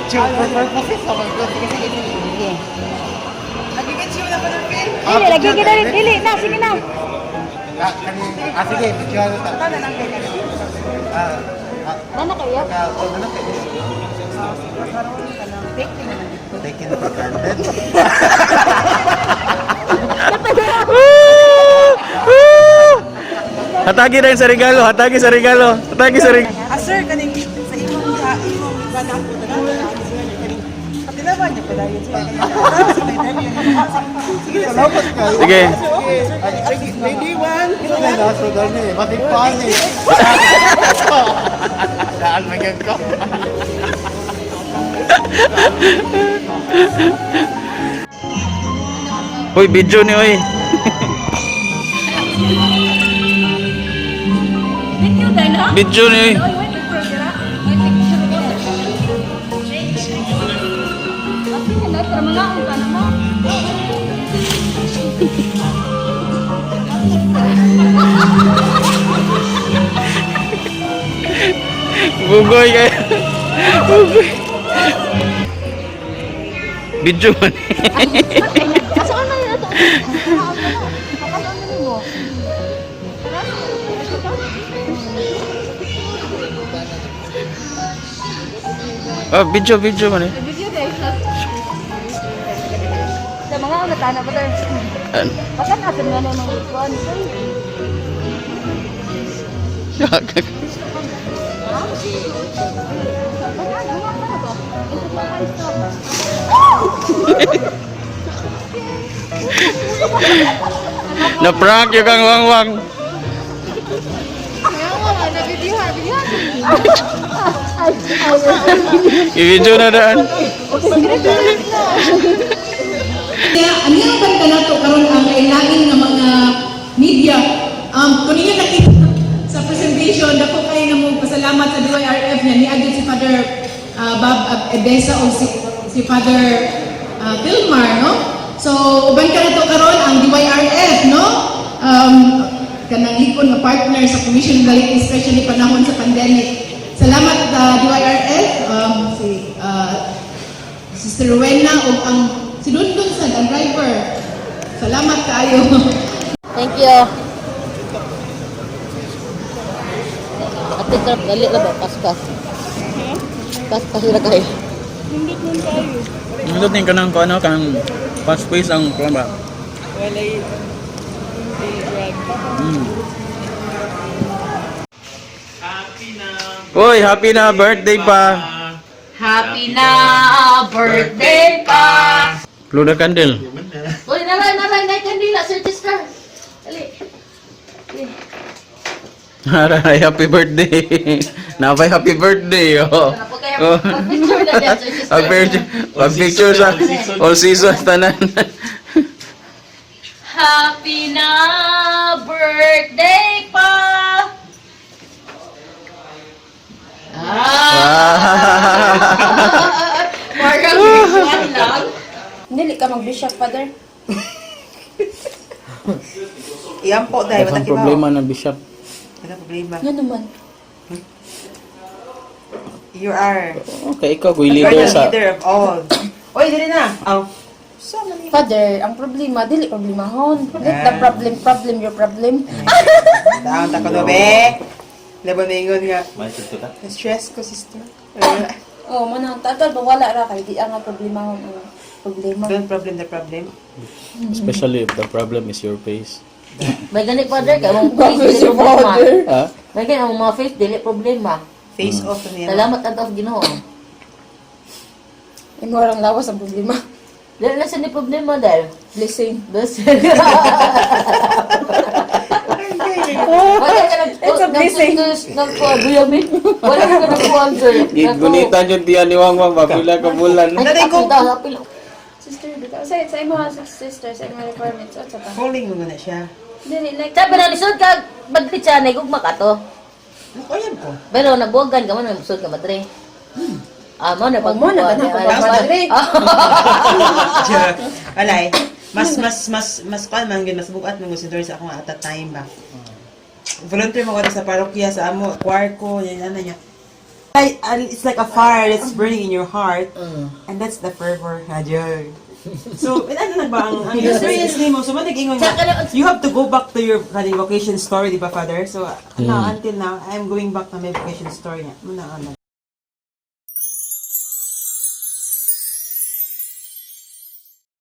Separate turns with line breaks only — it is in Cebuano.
Picture for purposes. Sige, sige, sige.
Sige.
Nagigets yun ako ng film.
Dili, lagi kita dili na, sige na.
Ah, sige, picture na ta.
Tama lang kay kanina.
Ah, ah,
Ano kayo?
Ano kayo?
Thank you naman.
Taken for granted.
Hatagi rin sa regalo, hatagi sa regalo, hatagi sa regalo.
Ah, sir, kaning sa imong diha, imong iba na ako tanan. Kaning patilaban niya pala yun, sir. Sige,
Salamat kayo.
Sige.
Lady one. Ito na nasa gani. Matigpani. Saan magyag ko?
Hoy, video ni oy.
Video tayo na.
Video ni oy.
Oy, wait, picture dira. Wait, picture ko. Ate, na tara mga ang kana mo.
Bugoy kayo. Bugoy. Video man.
Asaan man yun ato? Asaan man yun mo?
Oh, video, video man eh.
Video guys. Sa mga una tana ba tayo?
An-
Bakan asan nga na mga kuan sir? Bakan gumawa na ba? Ito pa kayo stop.
Na-prank yung kang wangwang. I-video na daan.
Kaya ano yung banda nato karon ang kailangan nga mga media. Kung ninyo nakita sa presentation, dako kayo na mo pasalamat sa DYRF nga niadto si Father Bob Ebesa o si Father Vilmar, no? So uban ka nato karon ang DYRF, no? Kanang likon nga partner sa Commission of the Laity, especially panahon sa pandemic. Salamat DYRF, si Sister Rowena o ang si Dundun sa ang driver. Salamat kaayo.
Thank you. Ate, sarap dali na ba? Paspas. Paspas na kayo.
Nindot ni kanang ko ano kanang fast pace ang kuan ba?
Walay
Hoy, happy na birthday pa.
Happy na birthday pa!
Blow the candle.
Uy, naray, naray, naray, kandila, Sir Chester. Dali.
Aray, happy birthday. Napay happy birthday, oh. Oh.
Picture na yan, Sir Chester.
Pag-picture sa all seasons tanan.
Happy na birthday pa! Ah! Parang one lang.
Dili ka mag-bishop, Father.
Iyan po dahil
Ang problema ng bishop.
Wala problema.
Nga naman.
You are
Okay, ikaw kuy
you are
leader
the
sa
leader of all. Oy, dili na. Aw. So many.
Father, ang problema, dili problemahon. Let the problem, problem your problem.
Down ta ko no be. Labon ingon nga. Stress ko, sister.
Oh, mo na, tatal ba wala ra kay di ang problemahon ang problema.
Don't problem the problem.
Especially if the problem is your face.
May gani, Father, kay among face, dili problema.
Ha?
May gani, ang mga face, dili problema.
Face off niya.
Salamat at of Ginoo.
Imo rang lawas ang problema.
Dili na siya ni problema dahil.
Blessing.
Bes. Wala ka nag
It's a blessing.
Nagkuha, wala ka nagkuha, sir.
Gunitan yung tiyan ni Wangwang ba pila ka bulan.
Ay, ako daw, apil.
Sister, bitaw. Sa imo sister, sa imo requirements, unsa pa?
Calling mo na siya.
Dili like
Sabi na, lisod ka, madre siya, naigugma ka to.
Ako yan po.
Pero nabuwagan ka man, may musod ka madre. Ah, mo na
Oh, mo na, ganun ka pag madre.
Wala eh. Mas kuan man gyud, mas bugat man gyud sa akong at that time ba. Volunteer mo ko sa parokya sa amo, choir ko, yan yan niya. It's like a fire that's burning in your heart. And that's the fervor. Adyo. So, ano na ba ang experience nimo? So, man nag-ingon nga, you have to go back to your kaning vocation story, di ba, Father? So, now, until now, I'm going back to my vocation story niya. Muna, ano.